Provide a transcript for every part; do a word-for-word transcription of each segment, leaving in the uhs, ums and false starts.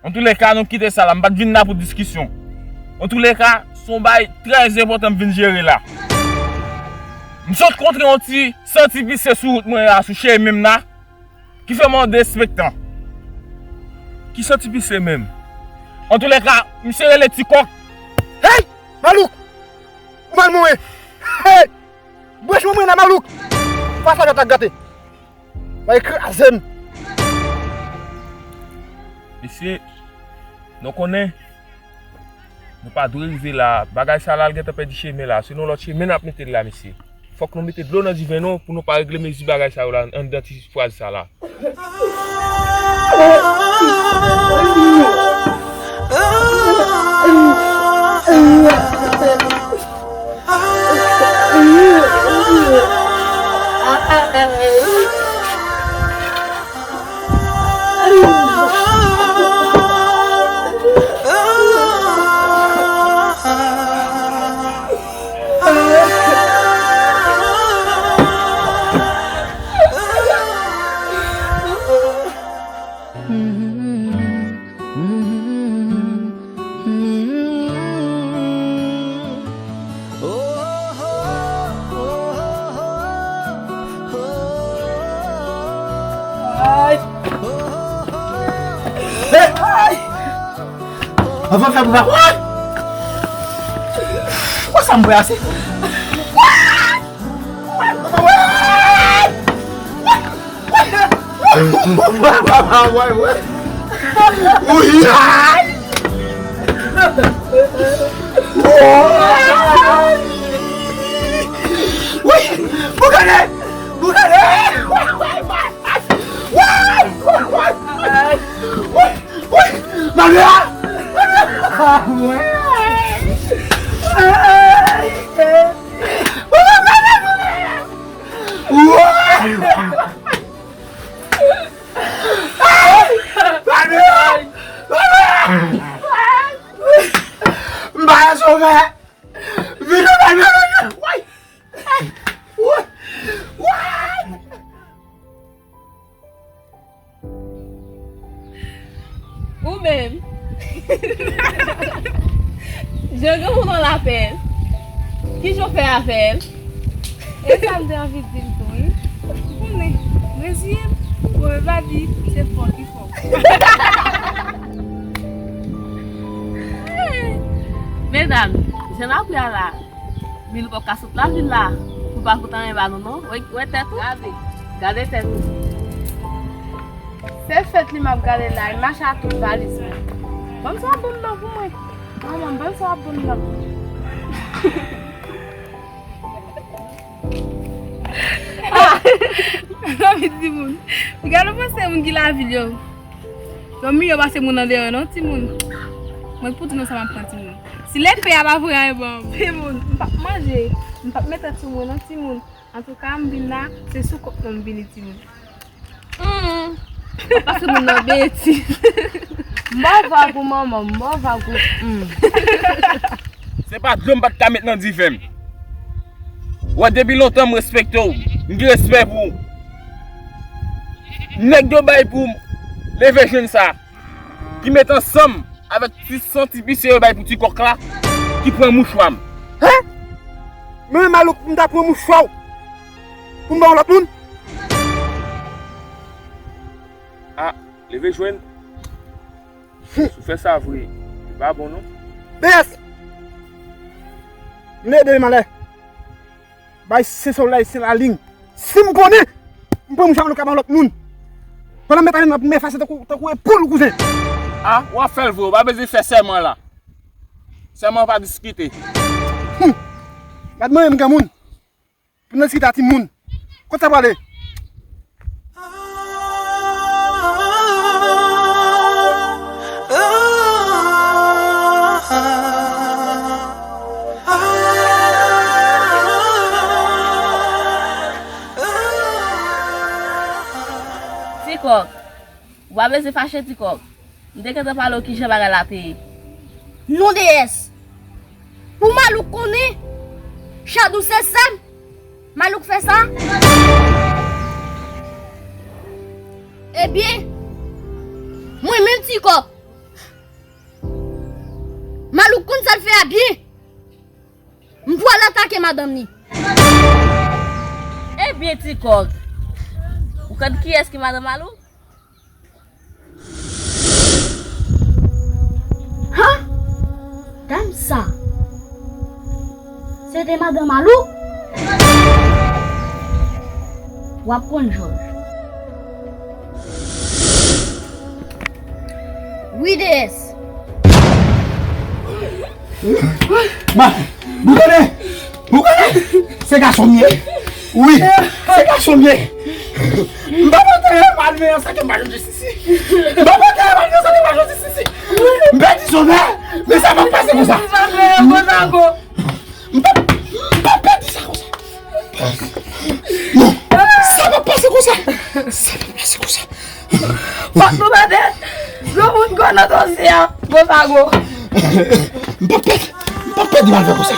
Antouleka, nou kite sa la. M pa t vin la pou diskisyon. Antouleka, se yon bagay trè enpòtan m vin jere la. M sot kontre yon ti santi pise sou wout mwen la, sou chemen m la, ki fè m an derespektan. Ki santi pise menm? Antouleka, misye rele Ti Kòk. Hey! Malouk! Ou mal mouri! Hey! Branch mwen la, Malouk! Fas la gate ak gate. Va ekraze m. Mesye, nou konnen, nou pa dwe rive la. Bagay sa la, l gentan pèdi chemen la. Se nan lòt chemen n ap mete l la, mesye. Fòk nou mete dlo nan diven nou pou nou pa regle mezi bagay sa yo la anndan ti fraz sa la. Ay! Ay! Anvan fè pou pa. Wè sa m bwè ase. Wi! Boukane! Boukane! Wi! Maria! Maria! Maria! Maria! M pa sove! Vin nan Maria! Woy! Woy! Woy! Ou menm, jan granmoun an lapè, kijan w fè avè l? E sa m te anvi di l tou, wi. Ou konnen, reziye m, bon, e pa di, se fò ki fò. Medam, jan n ap ye a la, Mil pòp ka sot lavil la pou pa fout anyen ba nou non. Wè, wè tèt ou. Gade. Gade tèt ou. Se fèt li m ap gade la, li mache ak tout valiz mwen. Ban m sa w ap ban m nan pou mwen. Manman, ban m sa w ap ban m nan pou mwen. Ah! Zanmi timoun. Gade w panse moun ki lavil yo. Yo miyò pase moun andeyò non, timoun. Mwen pou di nou sa m ap pran, timoun. Si lepe a pa voye anyen ban m, timoun, m p ap manje, m p ap mete sou mwen non, timoun. Antouka, m vin la, se sou kont mwen m vini, timoun. Hmm. W ap pase moun nan betiz. M ba w vag ou manman, m ba w vag ou. Hmm. Se pa dlo m pa t ka met nan diven m. Wè, depi lontan m respekte w, m gen respè pou ou. Nèg yo bay pou leve jwenn sa, ki met ansanm avèk ti santi pise yo bay pou ti kòk la, ki pran mouchwa m. Hein? Mwen menm Malouk, m ta pran mouchwa w pou m ba yon lòt moun? Ah, leve jwenn. Si w fè sa vre, li pa bon non. Bèyès! M leve demen anlè. Bay Sen Solèy, Sen Lalin. Si m konnen, m pran mouchwa m ka ban lòt moun. Pandan m met ale nan men fache tankou, tankou e poul kouzen. Ah, w ap fè l vre, w pa bezwen fè sèman la. Sèman pa diskite. Hum. Gad mwen menm granmoun. Pou nan chita timoun. Kot sa prale? Ti kòk. Ou pa bezwen fache, ti kòk. M te gentan pale w kijan bagay la te ye. Non, deyès! Pou Malouk konnen, Chadou se sè m, Malouk fè sa? Ebyen, mwen menm, ti kòk, Sa l fè a byen. M pral atake madanm ni. Ebyen, ti kòk, ou konn kiyès ki madanm Malou? Ha? Dam sa, se te madanm Malou? W ap konn jòj. Wi, deyès. Ma, Boukannen! Boukannen! Se gason m ye! Wi, se gason m ye! M pa pantan malveyan sa ke m pa jwenn jistis isi! M pa pantan malveyan sa ke m pa jwenn jistis isi! M pèdi sovè! Men sa p ap pase konsa! M p ap, m p ap pèdi sa konsa! Non! Sa p ap pase konsa! Sa p ap pase konsa! Fòk nou mete granmoun gwo nan dosye a, gwo pa gwo. M p ap pèdi, m p ap pèdi malveyan konsa.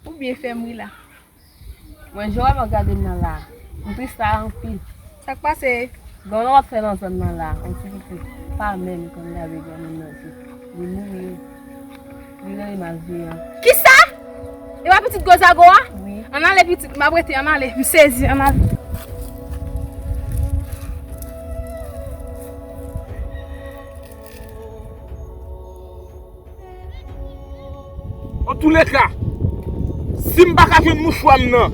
Ou byen fè m ri la. Mwen, jan w ap gade m nan la, m tris la anpil. Sa k pase? Gen yon lòt fè nan zòn nan la, yon ti pitit, pa menm konn gade granmoun nan je. Li mouri. Li rele malveyan. Kisa? E pa pitit gwo zago a? Wi. Ann ale pitit, m ap rete, ann ale. M sezi, ann ale. Antouleka, si m pa ka jwenn mouchwa m nan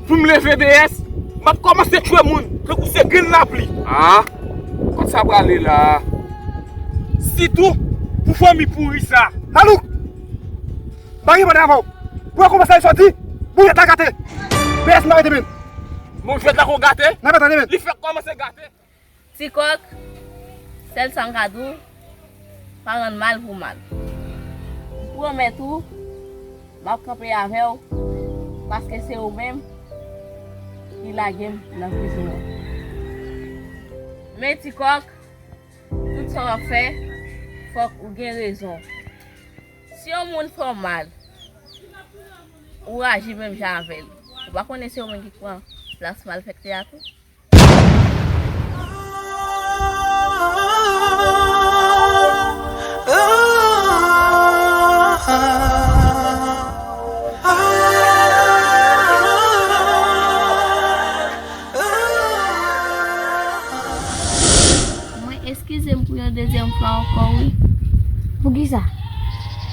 pou m leve deyès, m ap kòmanse tchwe moun tankou se grenn lapli. Ah, kot sa prale la? Sitou pou fanmi pouri sa. Alouk! Mari mande avè w. Pou yo kòmanse al sòti, pou jwèt la gate. Deyès m arete men. Bon, jwèt la ko gate? N ap tande men. Li fèk kòmanse gate. Ti kòk, sèl sa m ka di w, pa rann mal pou mal. M pwomèt ou, m ap kanpe avè w, paske se ou menm ki lage m nan prizon an. Men ti kòk, tout sa w ap fè, fòk ou gen rezon. Si yon moun fè w mal, ou aji menm jan avè l. Ou pa konnen se ou menm ki pran plas malfektè a tou? Mwen eskize m pou yon dezyèm fwa ankò, wi. Poukisa?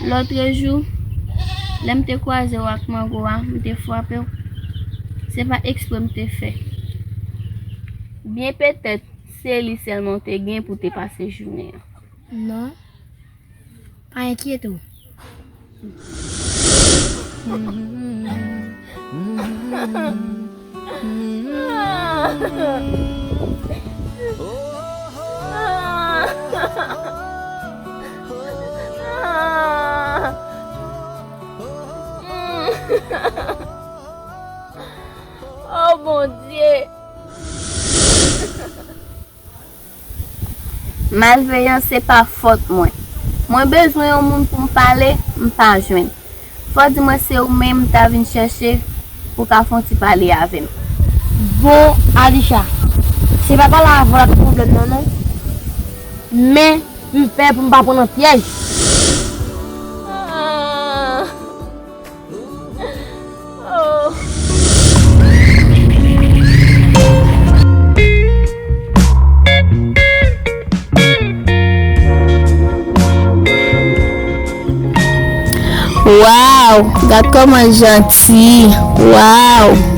Lòtrejou, lè m te kwaze w ak mango a, m te frape w. Se pa ekspre m te fè. Byen petèt, se li sèlman w te gen pou te pase jounen an. Non. Pa enkyete w. Oh, Bondye! Malveyan, se pa fòt mwen. Mwen bezwen yon moun pou m pale, m pa jwenn. Fò di mwen se ou menm m ta vin chèche pou w ka fè yon ti pale avè m. Bon, Alisha, se pa pale avè w la tout pwoblèm nan non. Men, m pè pou m pa pran nan pyèj. Waw, gad kòman l janti. Waw.